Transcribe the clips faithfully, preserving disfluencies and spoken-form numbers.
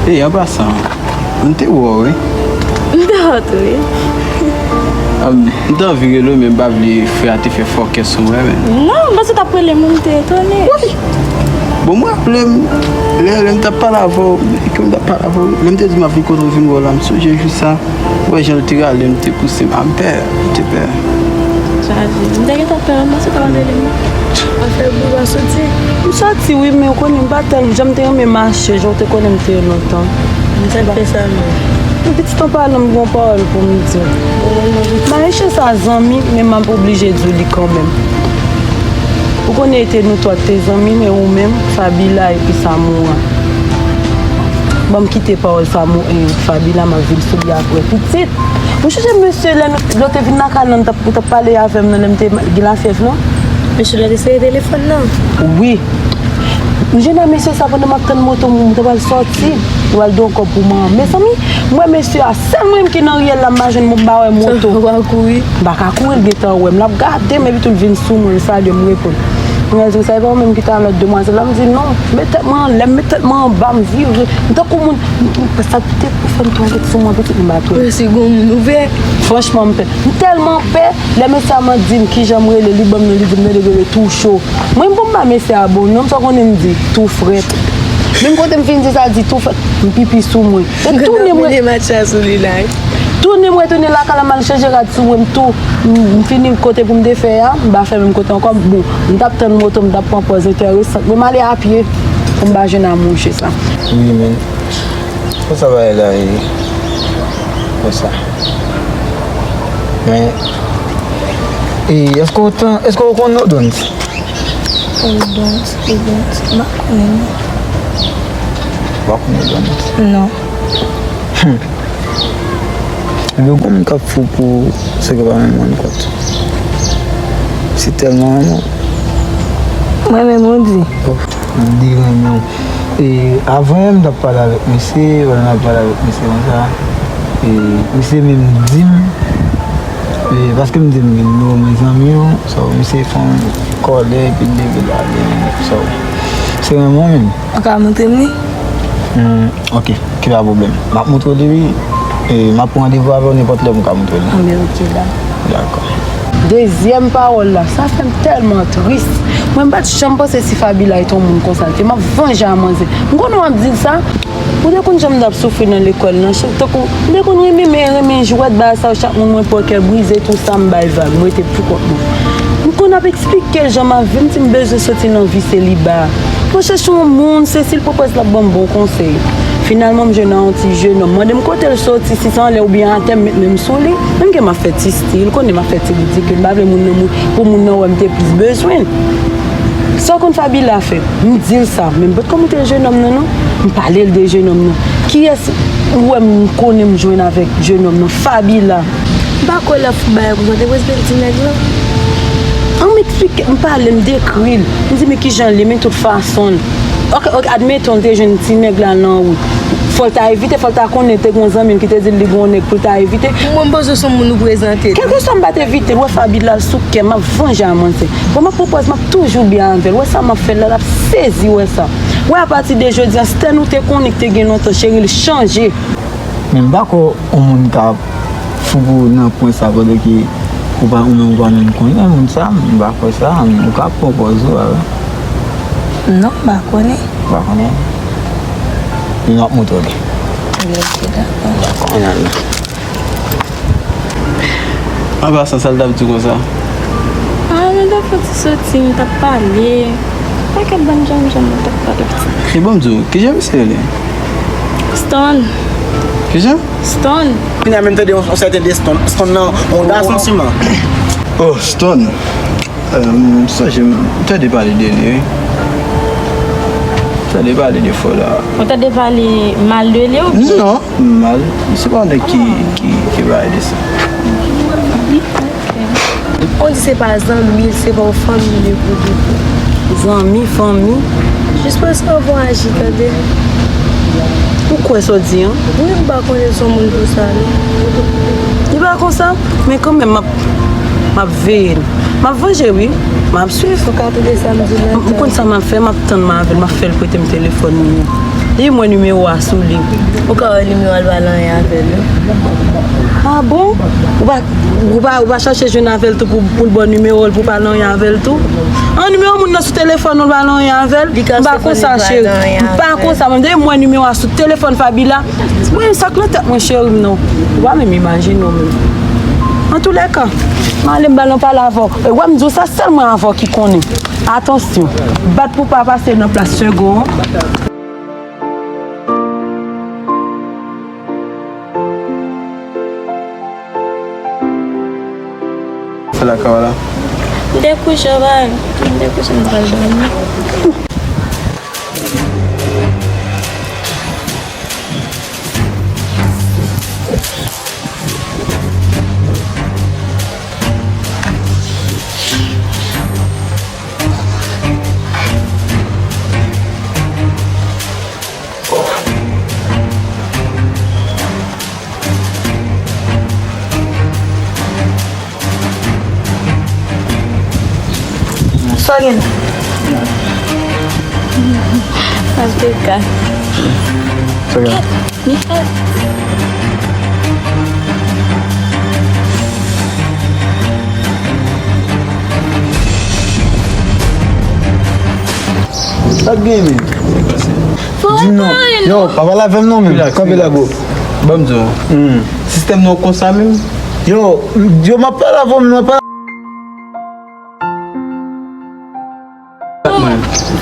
Ey, an pasan, m te wè w, wi. M te wè w tou, wi. Am, m te anvi rele w, men m pa vle frè a te fè fòkè sou mwen, men. Non, m panse w t ap rele m, m te etone. Wi! Bon, m raple m, lè, lè m t ap pale avè w, ke m t ap pale avè w, lè m te di m ap vin kote w vin wè w la, m sonje jou sa. Ou wè jan l te rale m, te pouse m. A, m pè, m te pè. Chaje. M te gentan pè, m panse w t ap rele m. Afè bouba soti. M soti wi, men ou konnen m pa tèl, jan m te renmen mache, jan w te konnen m te ye lontan. M te ap fè sa menm. Yon pitit an palan, m gen yon pawòl pou m di w. Mache sa zanmi, men m ap oblije di w li kanmenm. Ou konnen e te nou twa k te zanmi, men ou menm, Fabila epi Samoura. Ban m kite pawòl Samou-, eh, Fabila, m ap vin sou li apre. Pitit, ou chonje mesye lè nou, lè w te vin lakay la, nou t ap, ou t ap pale avè m nan, lè m te gen lafyèv lan? Mesye la te sere telefòn nan. Wi. M jwenn ak mesye sa pandan m ap tann moto m, m te pral sòti. M pral di yon kòb pou manman. Mezanmi, m wè mesye a, sèl mwen menm ki nan riyèl la, m pa jwenn, m pa wè moto. Ou pa kouri? M pa ka kouri, l gentan wè m, l ap gade m, epi tou l vin sou mwen, l salye m, m reponn. Mwen di, sa e pa ou menm ki t avèk demwazèl la? M di, non. Met tèt mwen anlè, m met tèt mwen anba, m vire. M tankou moun, m, m, sa te pou fè m twalèt sou mwen, pitit, m pa twalèt. Mwen se gon moun ouvè. Franchman, m pè. M tèlman pè, lè mesye a man di m kijan m rele, li ban m non, li di m rele, rele Tou Cho. Mwen, m pou m ba mesye a bon non, m sa konnen m di, Tou Frèt. Menm kote m fin di sa, l di, Tou Frèt, m pipi sou mwen. E tounen mwen. Mete match la sou li la, wi. Tounen mwen tounen lakay la, m al chanje rad sou mwen, m tou, m, m fini kote pou m te fè a, m pa fè menm kote ankò, m bon, m t ap tann moto, m t ap pran pòz enteresan, mwen m ale apye, pou m pa jwenn ak mouche sa. Wi, men, konsa bagay la ye, konsa. Men, e, èske w tan, èske w konn Odons? Odons, Odons, m pa konnen non. Ou pa konn Odons? Non. Hmm. Ebyen, ou konn moun k ap fou pou sa ki pa menm rann kont. Se tèlman renmen w. Mwen menm, ou di? Oh, m di renmen w. E, avan yè, m t ap pale avèk misye, pandan m ap pale avèk misye konsa, e, misye menm di m, e, paske m di m gen nimewo mwen zanmi w, so, misye fè yon kòlè, epi l leve l ale, so, se renmen w menm. Ou ka montre m li? Hmm, ok, ki pa pwoblèm. M ap montre w li, wi. E, m ap pran randevou avè w nenpòt lè pou m ka montre w li. Anben, ok, dakò. Dakò. Dezyèm pawòl la, sa fè m tèlman tris. Mwen, m pa t janm panse si Fabila te yon moun konsa l te. M ap vanje a manzè. M konnen w ap di l sa. Ou te konn jan m t ap soufri nan lekòl nan, chak tankou, m te konn renmen, men renmen jwèt, bagay sa yo, chak moun mwen pran kè brize, tou sa, m bay vag, m rete pou kont mwen. M konn ap eksplike l jan m ap viv, m di m bezwen soti nan vi seliba. Mwen chèche yon moun, Cecile pwopòz l ap ban m bon konsèy. Finalman, m jwenn ak yon ti jenòm. Mande m kote l soti, si se anlè oubyen atè, m met men m sou li. Menm ke m ap fè ti stil, konnen m ap fè ti ridikil, m pa vle moun nan, moun, pou moun nan wè m te plis bezwen l. Sa w konn Fabila fè? M di l sa, men m potko montre jenòm nan, non. M pale l de jenòm nan. Kiyès ou wè m konnen m jwenn avèk jenòm nan? Fabila. M pa kwè l ap fè bagay konsa, te prèske ti nèg lan. An m eksplike, m pale, m dekri l. M di, men kijan l ye, men tout fason l. Ok, ok, admeton, l te jwenn ti nèg la nan wout. Fò l ta evite, fò l ta konnen te gen yon zanmi l ki te di l li gen yon nèg pou l ta evite. Mwen, m panse se yon moun ou prezante l. Kèlkeswa m pa t evite l, wè Fabila l sou kè m, m ap vanje a manzè. Bon, m ap pran pòz, m ap toujou byen avè l. Wè sa m ap fè l la, l ap sezi wè sa. Wè apati de jodi a, Stèn ou te konnen ki te gen lontan, cheri, l chanje. Men m pa kwè yon moun ka fou pou nan pwen sa, pandan ke ou pa, ou menm ou pa menm konnen moun sa, m pa kwè sa, men ou ka pran pòz ou avè. Non, m pa konnen. Ou pa konnen? Men m ap montre w li. Ebyen, ok, dakò. Dakò, ann al la. An pasan, sa l t ap di w konsa? Ah, nou t ap fè ti soti, nou t ap pale. Pakèt bann janm janm nou t ap pale. E bon, m di w, kijan misye rele? Stone. Kijan? Stone. Kounye a menm tande yon, yon sèten de Stone. Stone nan, yon gason siman. Oh, Stone. Euh, m sonje m tande pale de li, wi. M tande pale de fò la. Ou tande pale mal de li oubyen? Non, mal. Se pa yon nèg ki, ki, ki bay de sa. On di se pa zanmi l, se pa yon fanmi l ye pou li. Zanmi, fanmi. Jis paske w aji, tande. Ou kwè sa w di an? Wi, m pa konnen se yon moun pou sa, non. Li pa konsa, men kanmenm, m ap, m ap veye l. M ap vanje, wi. M ap swiv. Ou ka tande sa m di la? M konn sa m ap fè, m ap tann m avè l, m ap fè l prete m telefòn li. Li mwen nimewo a sou li. Ou ka wè nimewo a, l pa nan anyen avè l, non. Ah bon? Ou pa, ou pa, ou pa chache jwenn avè l tou pou, pou l ba w nimewo l, pou w pale anyen avè l tou? An, nimewo moun nan sou telefòn ou, l pale anyen avè l? M pa konsa, cheri. M pa konsa, mwen. Depi mwen nimewo a sou telefòn Fabila, mwen, sa k nan tèt mwen, cheri m, non. Ou pa menm imajine w menm. Antoulèka, m ale m ba l yon pale avè w. E wè m di w sa, sèl mwen avè w ki konnen. Atansyon, bat pou pa pase nan plas Sego an. Fè lakay w la. M te kouche, w pa wè m? M te kouche, m pral dòmi. Sa w gen? Antouka. Sa w gen? Sa k gen, men? Di non. Yo, pa pale avè m non, men. Relax, kanpe la, relax, bro. Ban m di w. Hmm. Sistèm nou konsa menm? Yo, m, yo, m ap pale avè w, men m ap pale. Bat mwen.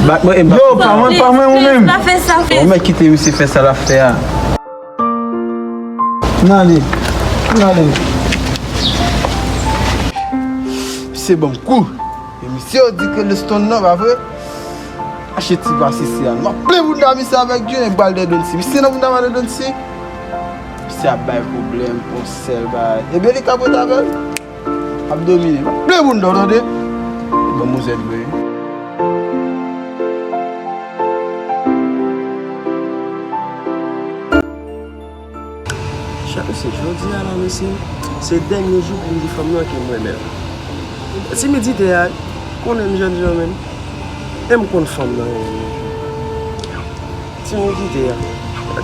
Bat mwen, e bat mwen. Yo, pa mwen, pa mwen, ou menm. Pa fè sa, fè. Ou mèt kite misye fè sa l ap fè a. N ale. N ale. Misye ban m kou. E misye yo di ke Leston nan, pa vre? Achte ti pase isi a. M ap plen bounda misye avèk djil, e bal de Donsi. Misye nan bounda m a de Donsi. Misye ap bay pwoblèm, yon sèl bagay. Ebyen, li ka pote avè l. Ap domine. M ap plen bounda w, tande? Ban m yon zèt vre. Chak mesye, jodi a la, mesye, se dènye jou pou m di fanm nan ke m renmen l. Timidite a, konnen m jènjan, menm. E m konn fanm nan renmen m. Timidite a,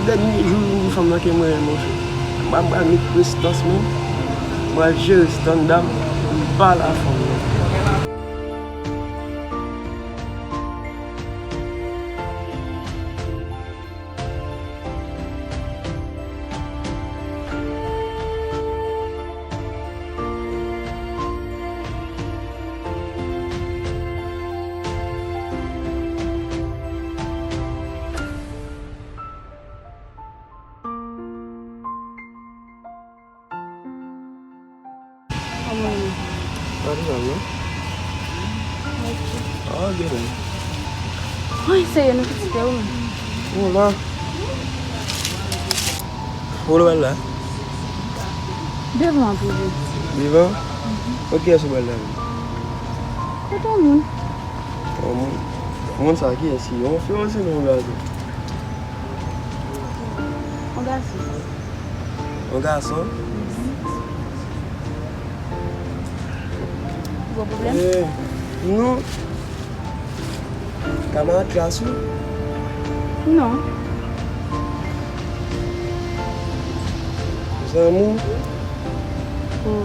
dènye jou pou m di fanm nan ke m renmen l, monchè. M pral, m pral met prestans mwen, m pral jere estanda m, m pale a fanm nan. Kòman w ye? Pa di mal, non? Ok. Ah, ok, men. Woy, serye, nou pitit, e ou menm? Ou la. Ou la, la. Devan an, toujou. Devan? Mhm. Kot kiyès ou pral la? Kot yon moun. Yon moun? Yon moun sa kiyès li? Yon fi oubyen se yon gason? Yon gason. Yon gason? Gwo pwoblèm? Eh, non. Kamarad klas ou? Non. Zanmi w? Oh.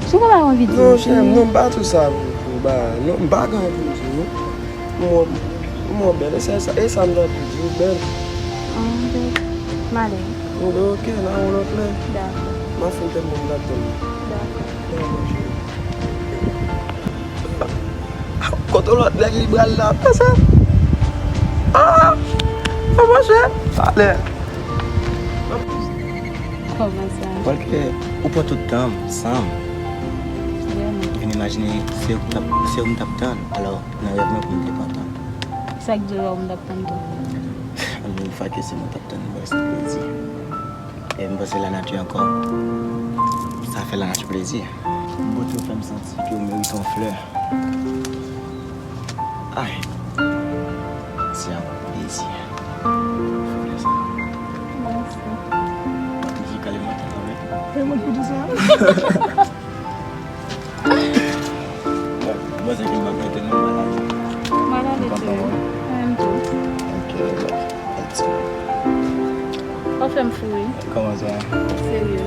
Sou konpa w anvi di non, m, chè m, non, m pa tou sa pou, pou ba, non, m pa gen anyen pou m di w, non. M wè w, m wè w bèl, e sa, e sa m t anvi di w, bèl. Ah, bèl. M ale. Bon, ben, ok, n a wè w lòt lè. Dakò. M ap fin tèt mwen, m t ap tann ou. Dakò. Dakò, cheri. Kote lòt nèg li pral la, pase. Ah! Papa chè, talè. Kòman sa? Paske ou pran tout tan m, san m. Vrèman. Vin imajine se ou m t ap, se ou m t ap tann. Alò, nan rèv mwen pou m te pantan. Sa k di w ou m t ap tann tou? Anpil fwa ke se mwen t ap tann, mwen se plezi. E m panse lanati ankò, sa fè lanati plezi. Bondye fè m santi ke w merite yon flè. Ay, se yon plezi. Flè sa. Mèsi. Mizikal e mantal anmè. Fè mwen pou di sa. Bon, se ke m ap rete nan maladi. Maladi tou. Kontan, wi. Mwen menm tou. Ok, love. Sa m fou, wi. Kòman sa? Serye.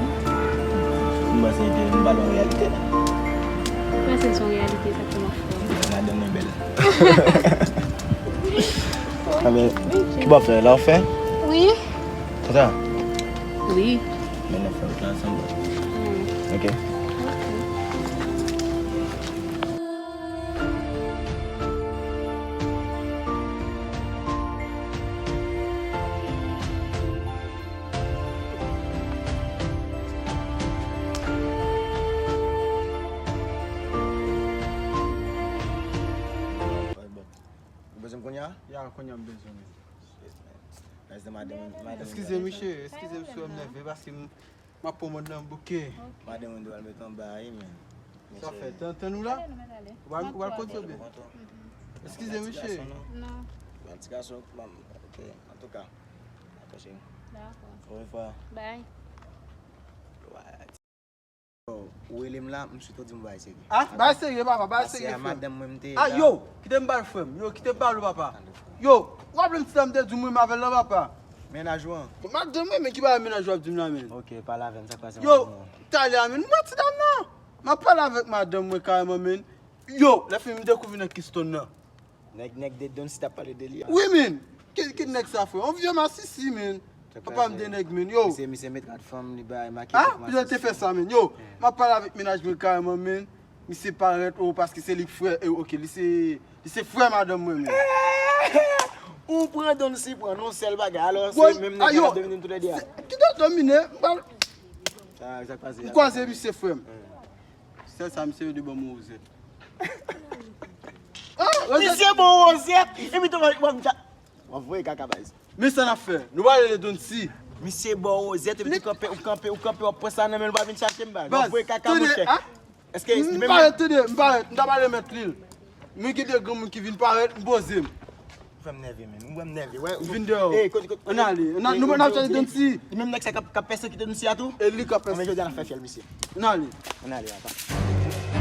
M panse ke m pale yon reyalite. Mwen se son reyalite, sa fè m ap fou. Madanm mwen bèl. Ah, men, ki bò fè? La w fè? Wi. Konsa? Wi. Men nou fè wout la ansanm. Hmm. Ok. Ok. Ou bezwen m kounye a? Ya, kounye a m bezwen. Shit, man. Nice, madanm, madanm. Eskize, misye, eskize m si w nève, paske m, m ap pran mòn nan bouke. Madanm, ou dwe al met anba, wi, men. Sa fè, tann, tann ou la? Ou al, ou al kote ou byen? Eskize, misye. Non. Yon ti gason, ok, antouka. Dakò, cheri. Dakò. Au revoir. Bye. Ou rele m la, m swete w di m bagay serye. Ah, bagay serye, papa, bagay serye, frè m. Madanm mwen, m te... Ah, yo, kite m pale, frè m. Yo, kite m pale, papa. Yo, w ap lè m ti dam te di m wi m avè l la, papa. Mennaj ou an? Madanm mwen, men ki bagay mennaj ou ap di m la, men? Ok, pale avè m, sa k pase? Yo, talè a, men, m wè ti dam nan. M ap pale avèk madanm mwen kareman, men. Yo, lè fini m dekouvri nan Kiston nan. Nèg, nèg de Don si t ap pale de li a. Wi, men. Ki, ki nèg sa, frè? Yon vye masisi, men. Papa m de nèg, men. Yo. Misye, misye met rad fanm, li bay make. Ah, yo te fè sa, men. Yo, m ap pale avèk mennaj mwen kareman, men. Misye parèt, oh, paske se li k frè, eh, ok, li se, li se frè madanm mwen, men. Ou pran Don si pran, non, sèl bagay. Alò, se menm nèg la k ap domine n toulède a. Ki te domine? M pa... Sa, sa k pase? M kwaze misye, frè m. Sèl sa, misye yo de ban mwen wozèt. Ah, wozèt. Misye bon wozèt. Epi tou, bon, w ap voye kaka, baz. Men sa n ap fè? Nou pral rele Don si. Misye ba w wozèt, epi ou kanpe, ou kanpe, ou kanpe, w ap pran sa nan men l, ou pa vin chache m, baz. W ap voye kaka, monchè. Èske li menm? M parèt, tande, m parèt, m ta pale mèt li. Men gen de granmoun ki vin parèt, m poze m. Frè m nève, men. Ou wè m nève, wè. M vin deyò. Ann ale. Ann ale. Nou, n ap chache Don si. Li menm nèg sa k ap, k ap pèsekite Don si a tou? E li k ap pèsekite. Ann, jodi a n ap fè fyèl misye. Ann ale. Ann ale, papa.